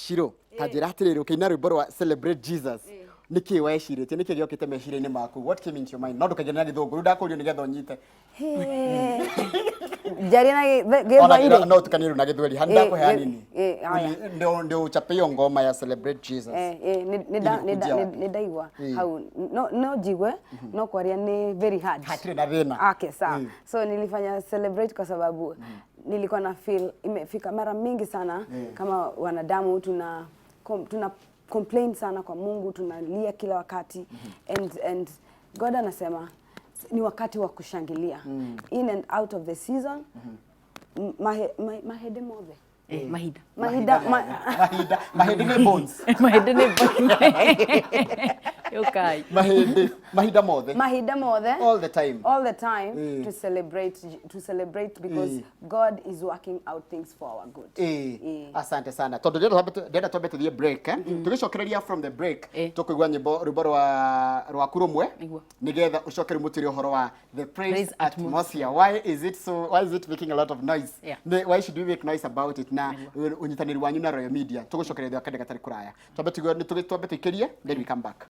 Shiro, ta njĩra atĩrĩrĩ, ũkĩina rwĩmbo rwa "Celebrate Jesus", nĩkĩ wecirĩtie? Nĩkĩ gĩokĩte meciria-inĩ maku? What came into your mind? No ndũkaingĩre na Gĩthũngũ rĩu, ndakũrio nĩgetha ũnyite. Njarie na Ona Gĩthwaili? No ũtukanie rĩu na Gĩthweri hani, ndakũhe hanini. Haya. Ndio uchape hiyo ngoma ya "Celebrate Jesus". Nĩ Ilikujia wapi? Nĩ ndaigua hau no njigue, no kwaria nĩ very hard. Hatirĩ na thĩna. Okay, sawa. So nilifanya "Celebrate" kwa sababu nilikuwa na feel imefika mara mingi sana kama wanadamu tuna complain sana kwa Mungu, tunalia kila wakati, and God anasema ni wakati wa kushangilia in and out of the season. Mahĩndĩ mothe. Mahinda. Mahinda Mahinda, mahĩndĩ nĩ bones. Mahĩndĩ nĩ yũkai. Mahĩndĩ, mahinda mothe. Mahinda mothe. All the time. All the time to celebrate because God is working out things for our good. Asante sana, tondũ ndĩrenda twambe tũthiĩ break, eh? Tũgĩcokereria from the break, tũkũigua nyĩmbo, rwĩmbo rwa rwaku rũmwe, nĩgetha ũcoke rĩu mũtwĩre ũhoro wa the praise Praise atmosphere. Why is it so? Why is it making a lot of noise? Why should we make noise about it? Na ũnyitanĩri wanyu na Royal Media, tũgũcokereria kahinda gatarĩ kũraya. Twambe tũigue, twambe tũikĩrie, then we come back.